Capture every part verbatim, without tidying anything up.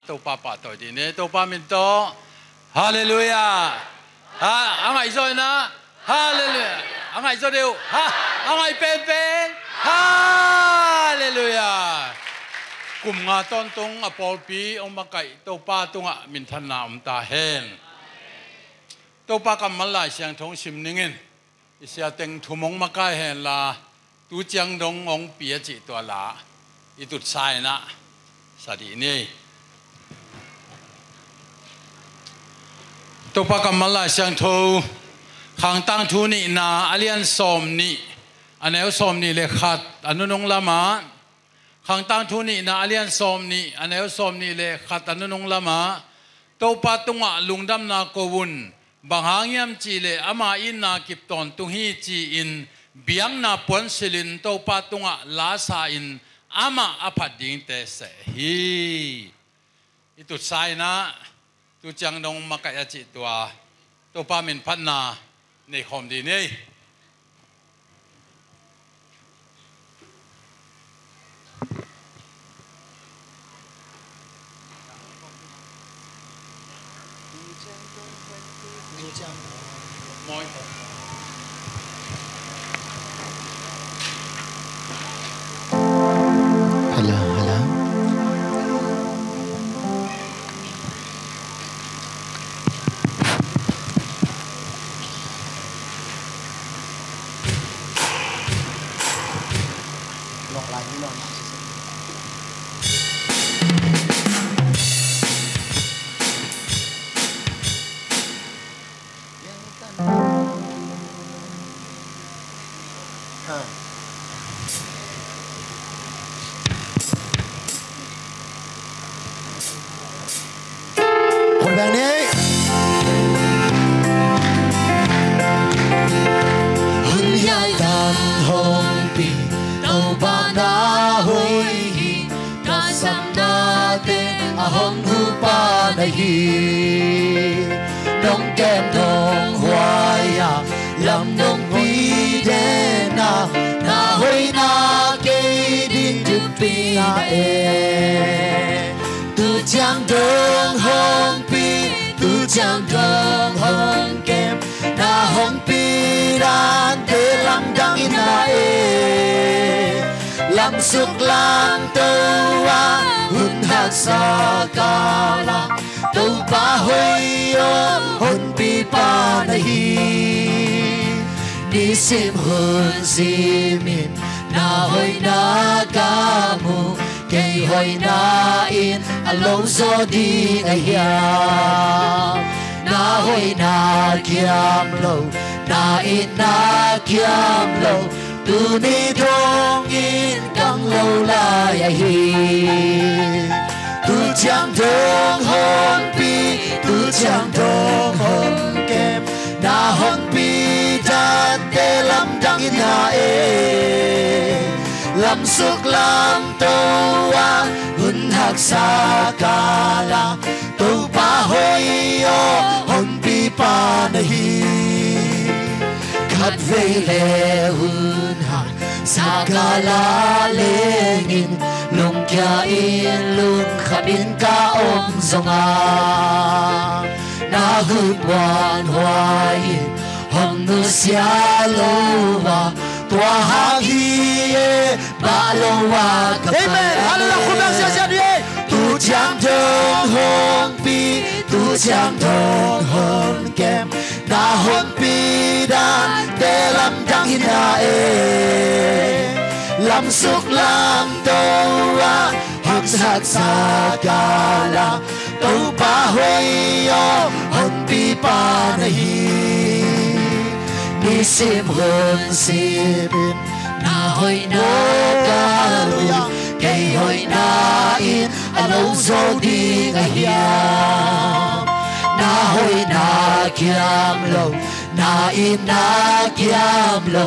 Topa pahtawi dih ni. Topa min tawh. Halleluiah. Ha, a ngaih zaw in ah. Halleluiah. A ngaih zaw deuh. Ha, a ngaih penpen. Halleluiah. Kum nga tawntung a pawlpi hong makaih Topa tungah minthanna om ta hen. Topa kammal Lai Siangtho hong sim ning in. I siateng thum hong makai hen la, tu ciang dong hong pi a cih tua la i tutsa in ah sa dih ni. Topa kammal Lai Siangtho, Khang Tangthu nihna a lian sawm nih, a neu sawm nih le khat a nunung lamah, Khang Tangthu nihna a lian sawm nih, a neu sawm nih le khat a nunung lamah, Topa tungah lungdamna ko un, bang hang hiam cihleh ama itna kip tawntung hi ci-in biakna puan silhin Topa tungah lasa in amah a phat dingte seh hi. I tutsa in ah, tu ciang dong makaih a cih tua Topa min phatna nei khawm dih ni. Hello, hello. Hun hiai tan hong pi Topa na hoih hi. Ka samnate a hong hupa na hi. Nong kem nong huai a, lam nong pi den a, na hoihna kei ding thupi na e. Tu ciang dong hong pi, tu ciang dong hong kem, na hong pi dante lamdang in na e. Lamsuk lamto a hun haksa kal a, Topa hoih aw honpipa na hi. Nisim hun simin na hoihna ka mu, kei hoihna in a lo zaw ding a hiam? Na hoihna kiam lo, na itna kiam lo, tuni dongin kang lo lai ahi. Tu ciang dong hong pi, tu ciang dong hong kem, na hong pi dante lamdang in na e. Lamsuk lamto a hun haksa kal a, Topa hoih aw honpipa na hi. Khatvei le hun haksa kal a lengin, lungkia in lungkham in ka om zong a, na hun muanhuai in hong nusia lo a, tua hang hi e. Bah lo a ka Amen. Halleluiah. Khut beng siasia ni. Tu ciang dong hong pi, tu ciang dong hong kem, na hong pi dante lamdang hi na e. Lamsuk lamto a hun haksa kal a, Topa hoih aw honpipa na hi. Nisim hun simin na hoihna ka mu, kei hoihna in a lo zaw ding a hiam? Na hoihna kiam lo, na itna kiam lo,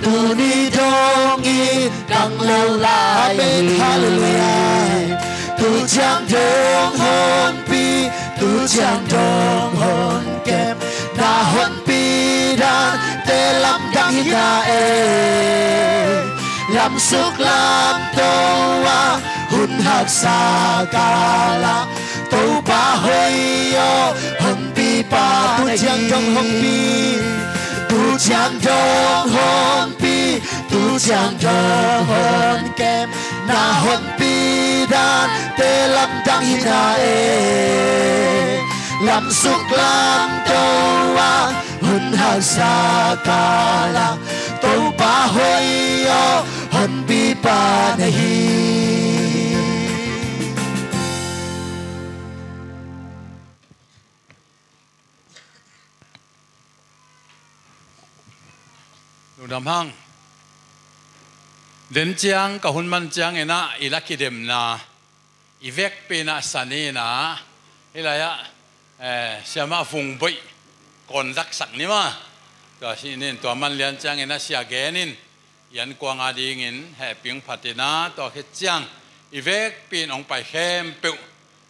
tuni dongin kang lo lai. Amen. Halleluiah. Tu ciang dong hong pi, tu ciang dong hong kem, na hong pi dante lamdang hi na e. Lamsuk lamto a hun haksa kal a, dong honpi, tu ciang dong honkem, na honpi dante lamdang hi na e. Lamsuk lamto a hun haksa kal a, Topa hoih aw, honpipa na hi. Lungdam hang. Den ciang ka hun man ciangin ah i la kidemna i vekpi in ah san in ah, hih lai-ah, eh, Siamah Vung Boih kawn laksak ni maw. Tua si nin tua man lian ciangin ah sia gen in i ankuang a dingin hehpih phat in ah, tua khit ciang i vekpi in hong pai khempeuh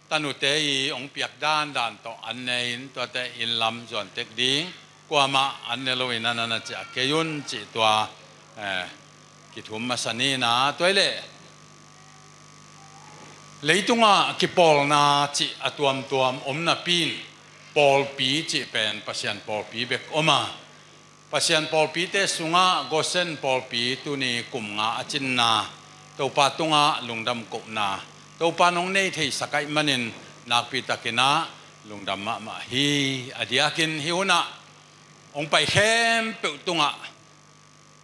tanute i hong piak dandan tawh an ne in, tuate inn lam zuan tek ding, kuamah an ne lo in a na na ciah kei un cih tua, eh, kithum masa ni in ah, tua hi leh leitungah kipawlna cih a tuamtuam om napi in pawlpi cih pen Pasian pawlpi bek om a, Pasian pawlpite sungah Gosen pawlpi tuni kum nga a cinna Topa tungah lungdam kohna Topa in hong nei theisak ahih manin nakpi takin ah lungdam mahmah hi. A diakin hih hunah hong pai khempeuh tungah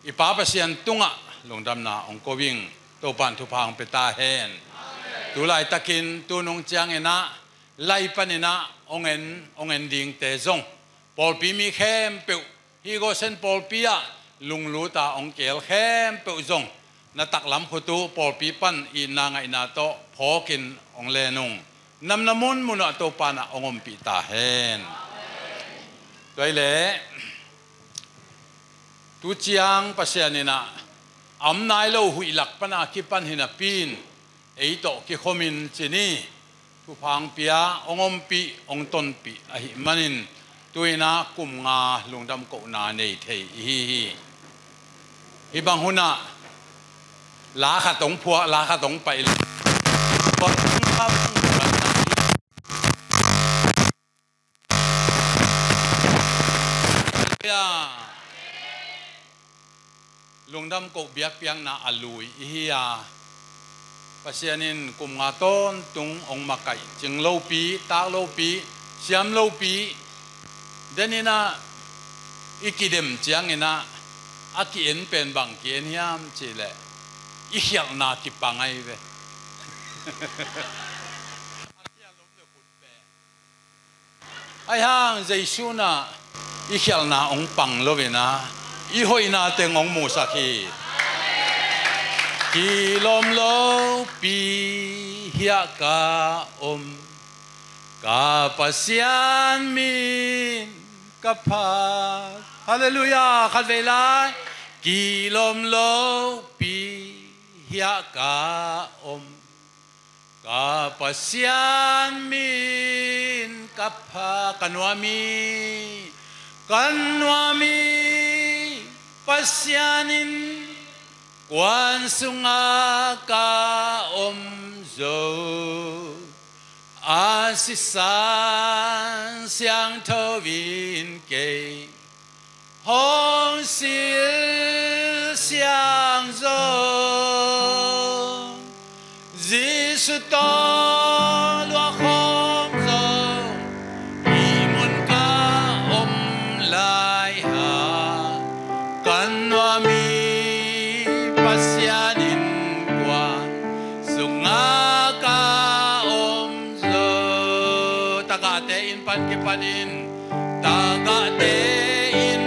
i Pa Pasian tungah lungdamna hong ko ing. Topa in thupha hong pia ta hen. Tu laitakin tu nung ciangin ah lai panin ah hong en, hong en dingte zong, pawlpi mi khempeuh, hih Gosen pawlpi ah lunglut a hong keel khempeuh zong, na taklam khut uh pawlpi pan itna ngaihna tawh phawkin hong len ung. Namna munmun ah Topa in ah hong ompih ta hen. Tua hi leh tu ciang Pasian in ah a om nai lo huih lak pan a kipan hi napi in ei tawh kikhawm in ci ni. Thupha hong pia, hong ompih, hong tonpih ahih manin tu in ah kum nga lungdam kohna nei thei i hi hi. Hih bang hunah la khat hong phuak, la khat hong paih leh lungdam koh biakpiakna a lui i hi a, Pasian in kum nga tawntung hong makaih, cing lopi, tak lopi, siam lopi, den in ah i kidem ciangin ah a ki-en pen bang ki-en hiam cih leh i khialhna kipang ahi ve. Ahi hang Jesu in ah i khialhna hong pang lo in ah i hoihna teng hong musak hi. Kilawm lopi hiah ka om, ka Pasian min ka phat. Halleluiah. Khatvei lai. Kilawm lopi hiah ka om, ka Pasian min ka phat. Ka nuam hi, ka nuam hi, Pasian in kuan sungah ka om zo a, sisan siangtho in kei hong silsiang zong, Jesu tawh luah khawm zong, hih mun ka om lai hang, ka nuam hi, Pasian in kuan sungah ka om zo. Tagahte inn pan kipanin, tagahte inn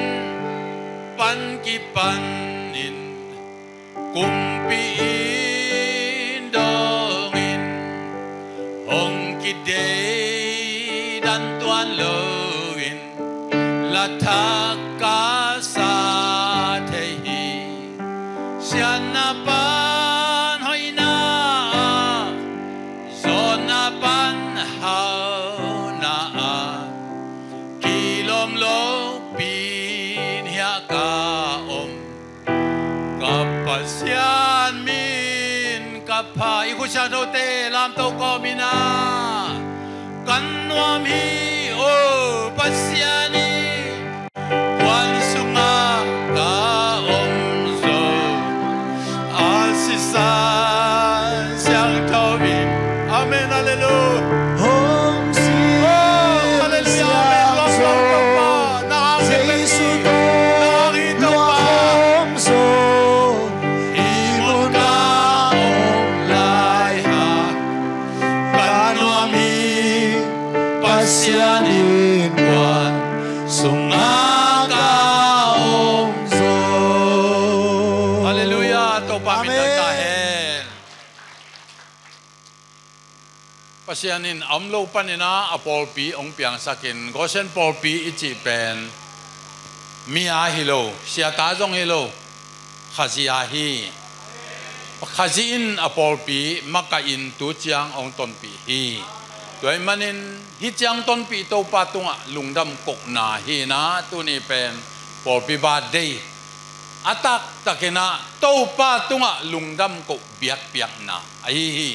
pan kipanin, kumpi inn dongin hong kideidan tuan loin, la thak ka sa thei hi. Siatna pan hoihna ah, zawnna pan hauhna ah, kilawm lopi in hiah ka om, ka Pasian min ka phat. I khut siangthote lamto kawm in ah, ka nuam hi, o Pasian i kuan sungah Sian in guan sungah ka om zo. Halleluiah. Topa min Amen. Tang ta hen. Pasian in a om lo panin ah a pawlpi hong piangsakin, Goshen pawlpi i cih pen mi a hi lo, siata zong hi lo, Khazih a hi. Khazih in a pawlpi makaih in tu ciang hong tonpih hi. Tua ahih manin hih ciang tonpih Topa tungah lungdam kohna hi in ah, tuni pen pawlpi birthday. A taktakin ah Topa tungah lungdam koh biakpiakna ahi hi.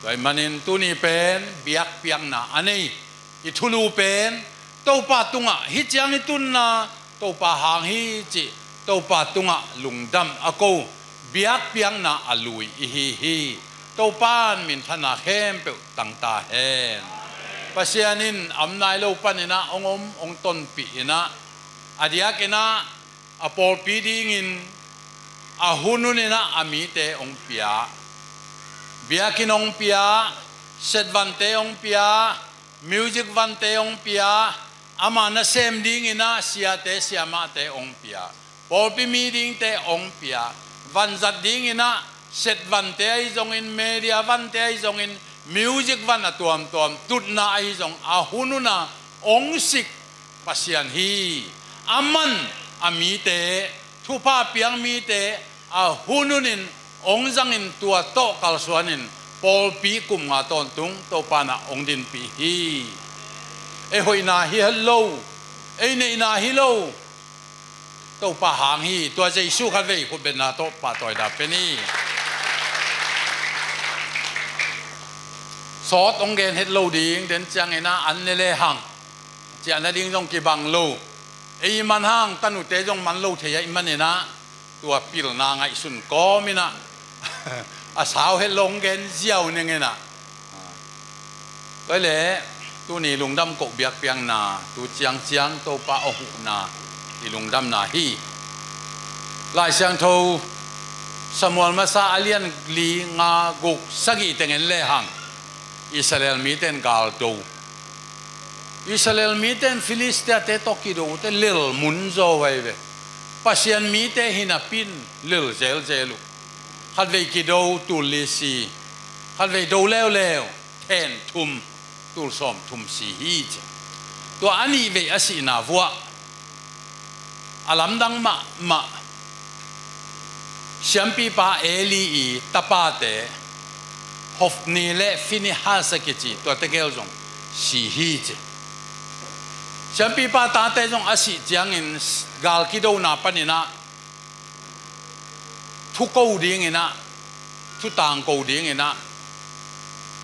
Tua ahih manin tuni pen biakpiakna a nei i thulu pen Topa tungah hih ciang i tunna Topa hang hi cih, Topa tungah lungdam a ko, biakpiakna a lui i hi hi. Topa in minthanna khempeuh tang ta hen. Pasian in a om nai lo panin ah hong om, hong tonpih in ah, a diakin ah a pawlpi dingin a hun hunin ah a mite hong pia. Biakinn hong pia, setvante hong pia, music vante hong pia, ama nasem dingin ah siate siamahte hong pia. Pawlpi mi dingte hong pia. Vanzat dingin ah setvante ahi zongin, media vante ahi zongin, music van a tuamtuam, tutna ahi zong, a hun hun ah hong sik Pasian hi. Aman a mite, thupha piang mite a hun hunin hong zangin, tua tawh kalsuanin pawlpi kum nga tawntung Topa in ah hong dinpih hi. Ei hoihna hi lo, ei neihna hi lo, Topa hang hi. Tua Jesu khatvei khutbetna tawh pahtawina pe ni. Sawt hong gen het lo ding, den ciangin ah an ne lehang ciah nading zong kibang lo. Ei man hang tanute zong man lo thei ahih manin ah tua pilna ngaihsun kawmin ah a sau het lo hong gen ziau ning in ah. Tua hi leh tuni lungdam koh biakpiakna, tu ciangciang Topa hong huhna i lungdamna hi. Lai Siangtho Samuel masa a lian li, nga, guk, sagih teng en lehang Israel mite in gal do. Israel mite in Filistia-te tawh kido, te lel mun zaw vai ve. Pasian mite hi napi in lel zelzel uh. Khatvei kido, tul li si. Khatvei do leuleu, then thum, tul sawm thum si hi ci. Tua a nihvei a sihna vuah a lamdang mahmah siampipa Eli i tapate Hofni le Finehas a kici, tua tegel zong si hi ci. Siampipa tate zong a sih ciangin gal kidona panin ah thu ko dingin ah, thu tangko dingin ah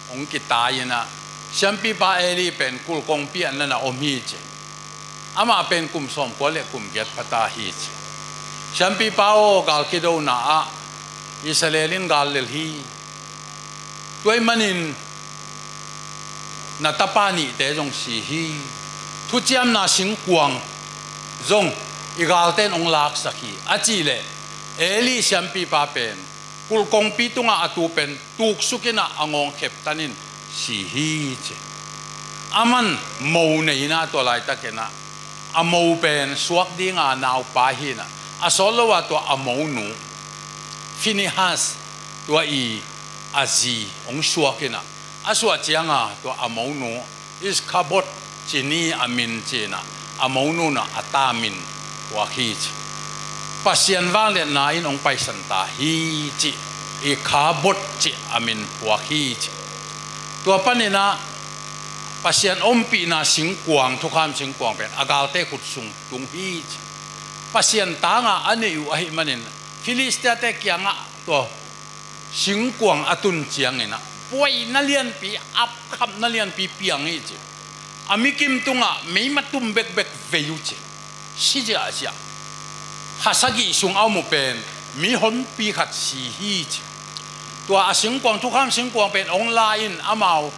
hong kitai in ah, siampipa Eli pen kulh kongpi ah na na om hi ci. Amah pen kum sawmkua le kum giat phata hi ci. Siampipa aw, gal kidona ah Israel in gal lel hi. Tua ahih manin na tapa nihte zong si hi. Thuciamna singkuang zong i galte in hong laksak hi, a cih leh Eli siampipa pen kulh kongpi tungah a tu pen tuksuk in ah a ngawng kheptan in si hi ci. Aman mo nei in ah tua laitakin ah a mo pen suak dinga naupai hi in ah, a sawt lo a tua a monu Finehas, tua i a zi hong suak in ah, a suah cianga tua a monu Iskabod ci ni a min ci in ah, a monu in ah a ta min phuak hi ci. Pasian vangliatna in hong paisan ta hi ci. Iskabod ci a min phuak hi ci. Tua panin ah Pasian ompihna singkuang, thukham singkuang pen a galte khut sung tung hi ci. Pasian tanga a neih uh ahih manin Filistia-te kiangah tua singkuang a tun ciangin ah buaina lianpi, apkhamna lianpi piang hi ci. A mikim tungah meimat tum bekbek vei uh ci. Si ziahziah. Kha sagih sung a om uh pen mi honpi khat si hi ci. Tua a singkuang, thukham singkuang pen hong la in amau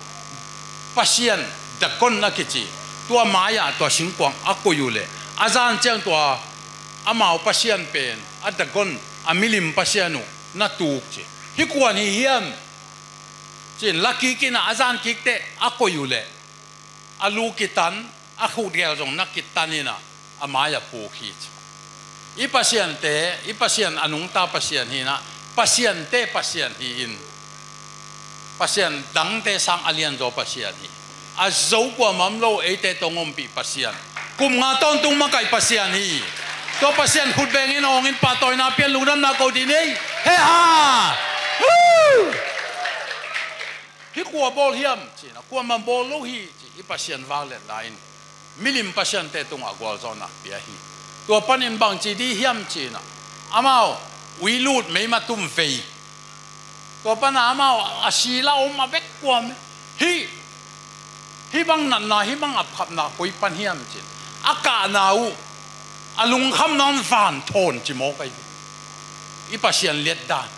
pasian Dagon a kici, tua mai-ah tua singkuang a koih uh leh a zan ciang tua amau pasian pen a Dagon, a milim pasian uh na tuk ci. Hih kuan hi hiam? Ci-in la kik in ah, a zan kik teh a koih uh leh A lu kitan, a khukgel zong na kitan in ah, a mai-ah puk hi ci. I pasiante, i Pasian a nungta Pasian hi in ah, pasiante Pasian hi in, pasian dangte sang a lianzaw Pasian hi. A zo kuamah om lo, eite tawh hong ompih Pasian. Kum nga tawntung makaih Pasian hi. Tua Pasian khut bengin awngin pahtawina pian lungdamna ko dih ni ei. He ha! Woo! Hih kua bawl hiam ci in ah, kuamah bawl lo hi ci. I Pasian vangliatna in milim pasiante tungah gualzawhna pia hi. Tua panin bangci dih hiam ci in ah, amau uilut meima tum vei. Tua pan ah amau a sila om a bek kuam. Hih, hih bang natna, hih bang apkhapna koi pan hiam ci in, a kahna uh, a lungkhamna un vanthawn ci mawk ahi. I Pasian liatdan.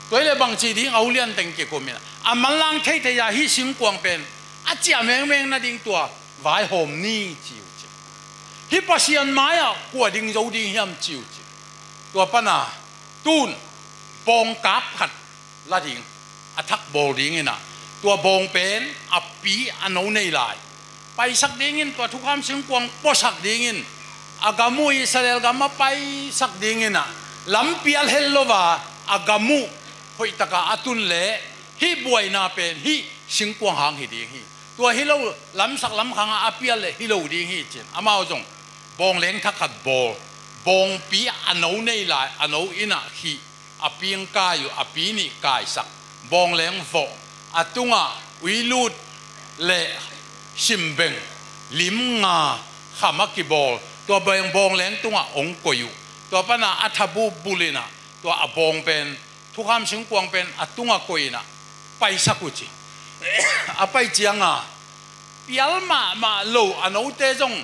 Tua hi leh bangci ding a ulian teng kikum in ah, a manlang theithei a hih singkuang pen a ciah mengmeng nading tua vaihawm ni ci uh ci. Hih Pasian mai-ah kua ding zo ding hiam ci uh ci. Tua pan ah tun bawngkap khat la ding, a thak bawl ding in ah, tua bawng pen a pi a no nei lai paisak dingin, tua thukham singkuang puasak dingin, a gam uh Israel gam ah paisak dingin ah, lampi a hel lo a, a gam uh hoihtak a a tun leh hih buaina pen hih singkuang hang hi ding hi. Tua hi lo, lamsak lamkhang ah a pial leh hi lo ding hi ci in, amau zong bawng leng thak khat bawl, bawngpi a no nei lai, a no in ah khih, a pi hong kai uh, a pi nih kaisak, bawng leng vawh, a tungah uilut leh simbeng lim nga kham a kibawl, tua bawng, bawng leng tungah hong koih uh. Tua pan ah a thabu bul in ah, tua a bawng pen, thukham singkuang pen a tungah koih in ah paisak uh ci. A pai ciang a pial mahmah lo, a note zong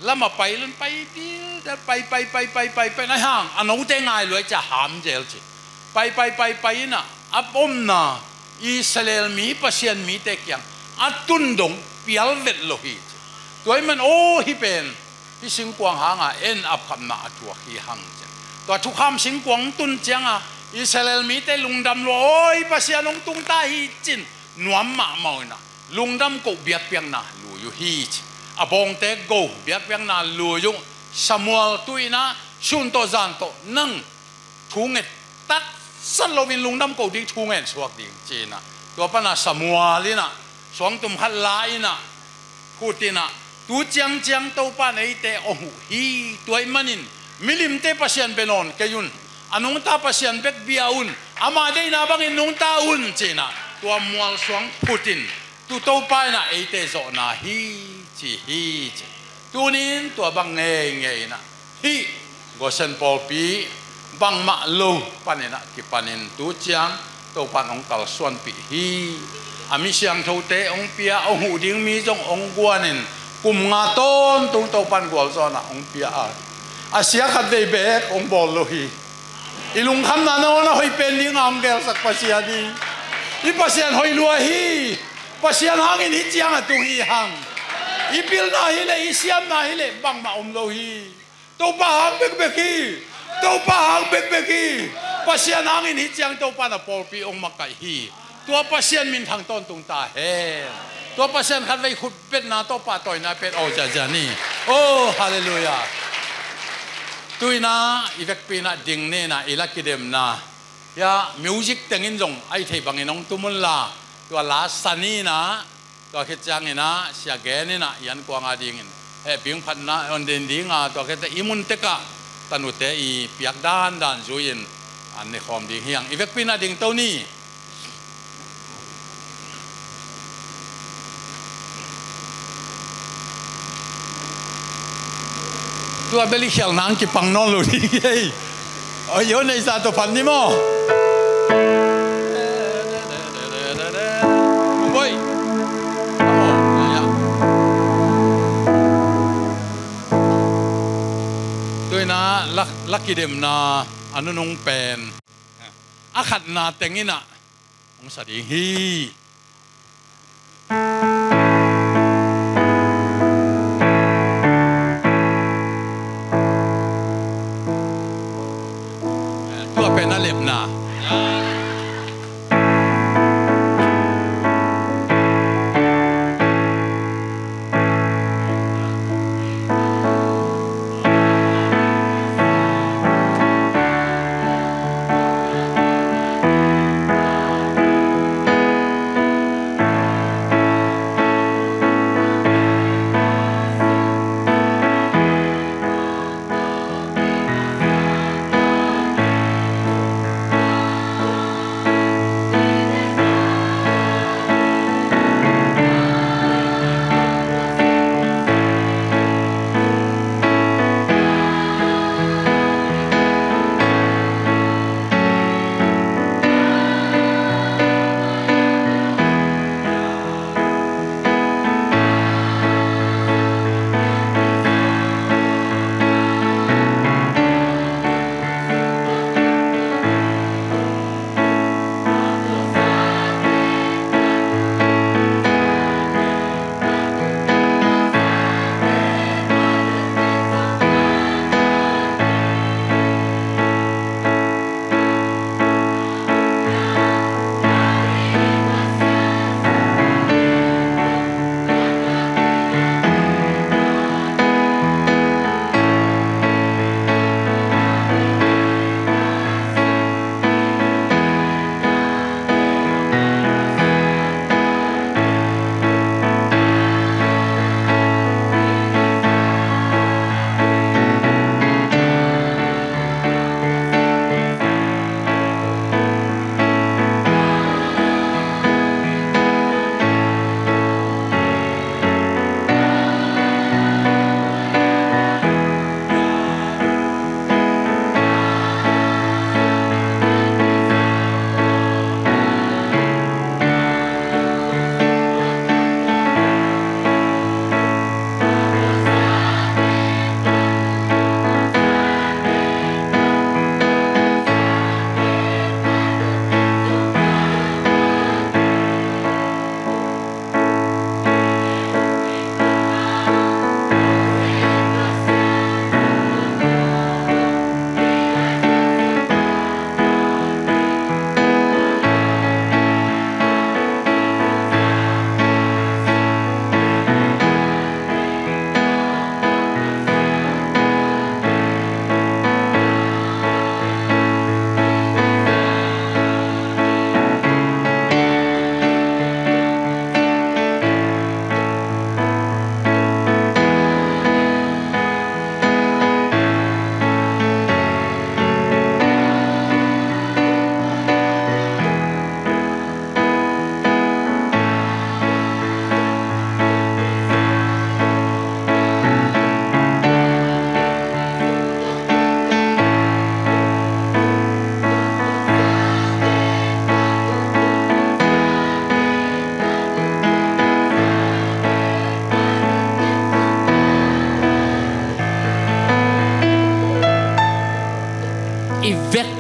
lam ah pai lun pai dildel, pai, pai, pai, pai, pai, pai, nai hang a note ngai lua ci a ham zel ci. Pai, pai, pai, pai in ah, a omna Israel mi, Pasian mite kiang a tun dong pial vet lo hi ci. Tua ahih man aw, hih pen hih singkuang hang a en apkhapna a thuak hi hang ci. Tua thukham singkuang tun ciang a Israel mite lungdam lua, aw, hih Pasian hong tung ta hi ci in nuam mahmah uh in ah, lungdam koh biakpiakna lui uh hi ci. A bawngte go biakpiakna lui uh. Samuel, tu in ah sun tawh zan tawh nang thu nget taksat loin lungdam koh ding, thu ngen suak ding ci in ah, tua pan ah Samuel in ah suangtum khat la in ah, khut in ah, tu ciangciang Topa in eite hong huh hi. Tua ahih manin milimte Pasian bia nawn kei un, a nungta Pasian bek bia un, ama deihna bangin nungta un ci in ah, tua mualsuang phut in, tu Topa in ah eite zawhna hi ci hi ci. Tuni in tua bang ngeingei in ah, hih Goshen pawlpi bangmah lo panin ah kipanin tu ciang Topa in hong kalsuanpih hi. A mi siangthote hong pia, hong huh ding mi zong hong guanin, kum nga tawntung Topa in gualzawhna hong pia a, a sia khat vei beek hong bawl lo hi. I lungkhamna nangawn a hoih pen ding a hong gelsak Pasian hi. I Pasian hoih lua hi. Pasian hangin hih ciang a tung hi hang. I pilna hi leh, i siamna hi leh bangmah om lo hi. Topa hang bekbek hi. Topa hang bekbek hi. Pasian hangin hih ciang Topa in a pawlpi hong makaih hi. Tua Pasian minthang tawntung ta hen. Tua Pasian khatvei khut betna tawh pahtawina pia aw, ziazia ni. Oh, halleluiah. Tu in ah i vekpi in ah ding ni in ah, i la kidemna, hia, music tengin zong a i theih bangin hong tum un la, tua la sa ni in ah, tua khit ciangin ah sia gen in ah i ankuang a dingin hehpih hong phatna hon den ding a, tua khit ciang i mun tek ah tanute i piak dandan zui-in an ne khawm ding hi hang. I vekpi in ah ding to ni. Tua bel i khialhna hong kipang nawn lo ding hi. Oi, yo, neisa tawh phat ni maw? Oi. Tu in ah la, la kidemna a nunung pen, a khatna teng in ah hong sa ding hi.